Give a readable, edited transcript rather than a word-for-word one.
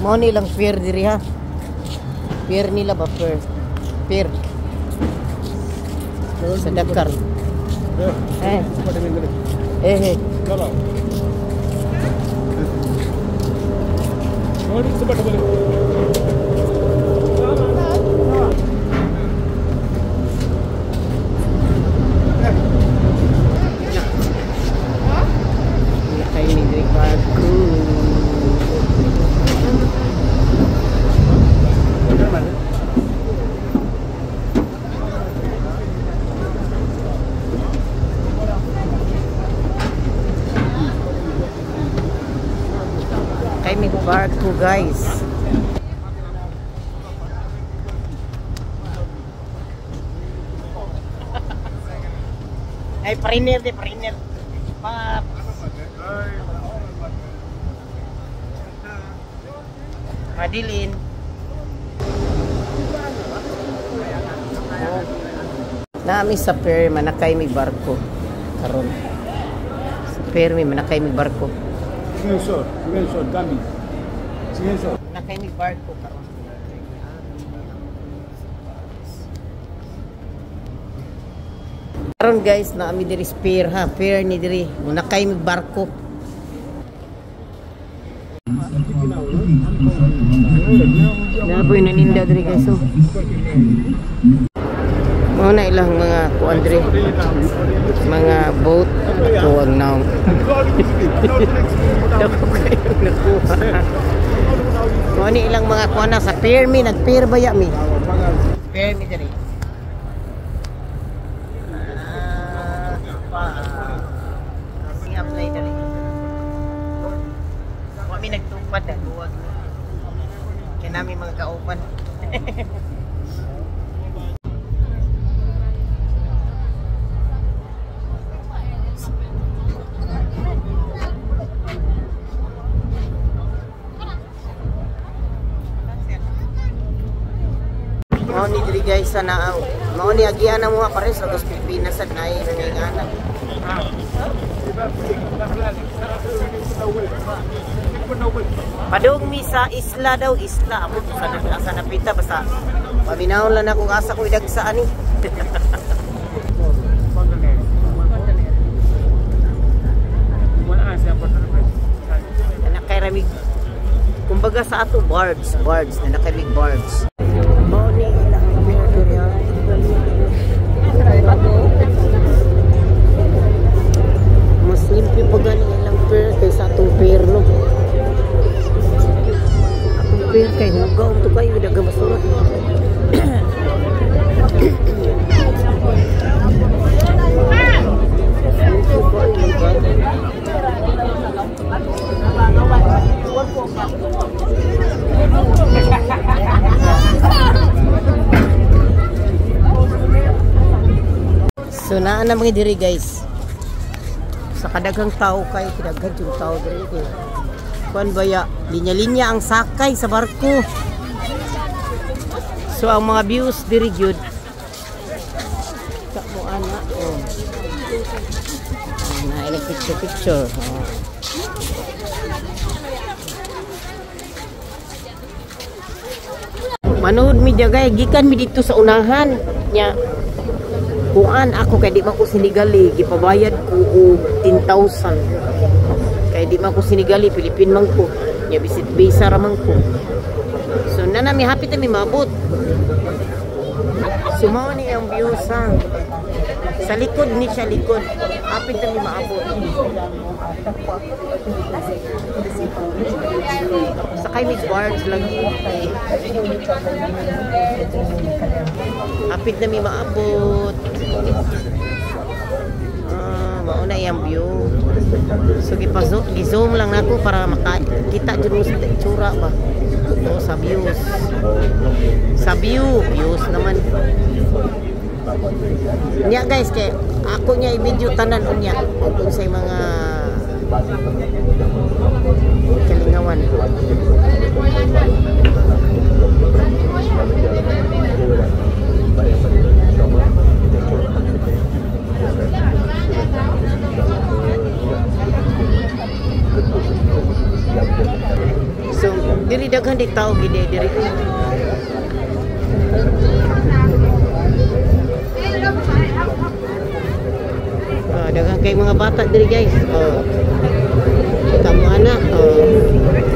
Mao ni ilang pier diri ha. Pier nila ba pier? Pier. Sa Dakar. Eh. Eh. Kayo ni diri barko. Kay mi barko, guys. Ay, pariner de pariner. Pa Madilin. Oh. Nami sa pier, manakay mi barko karon. Sa pier mi manakay mi barko. Ziguinchor, Gambie. Ziguinchor. Manakay mi barko karon. Karon guys, naami diri sa pier ha, pier ni diri. Manakay mi barko. Napoy naninda diri guys oh. Mao na ilang mga kuan diri. Mga boat kuwang naong. Dako kayo nakuha. Mao ni ilang mga kuan na sa pier mi, nagpier ba ya mi? Pier mi diri. Sing apply diri. Wa mi nagtupad na duwag. Kaya namin mga kaupan. Mao ni diri guys sa naaw. Mao ni agian na mo pares sa Pilipinas sa naay nga. Padung mi sa isla daw, isla amo sa asa napita basta paminawon lang ako asa ko idagsa ani. Anak kay ramig kumbaga sa ato barge, barge na nakamig barge. Mao ni ilang pier diri ha. Mas limpyo pa gani ilang pier kaysa atong pier no. Atong pier kay hugaw to kayo daga basura. So naa na mga diri guys. Sa kadaghang tao kay kidaghan yung tao diri kay. Kuan baya linya-linya ang sakay sa barko. So ang mga views diri gyud. Ka mo ana oh. Na ila picture picture. Oh. Manood mi jagay gikan mi dito sa unahan nya. Kuan ako kay di man ko Senegali, gipabayad ko og 10,000. Kay di man ko Senegali, Pilipin man ko. Nya visit visa ra man ko. So na nami happy ta mi maabot. So mao ni ang view sa likod ni siya likod. Happy ta mi maabot. Sakay mi barge lagi. Hapit na mi maabot. Mao na iyang view. So gi-zoom lang nako para makakita jud mo sa itsura ba. O sa views. Sa view, views naman. Nya guys kay ako niya i-video tanan unya ug unsay mga kalingawan. So Diri daghan di tao gid diri. Ah, daghan kay mga bata diri, guys. Oh. Kita mo ana. Oh.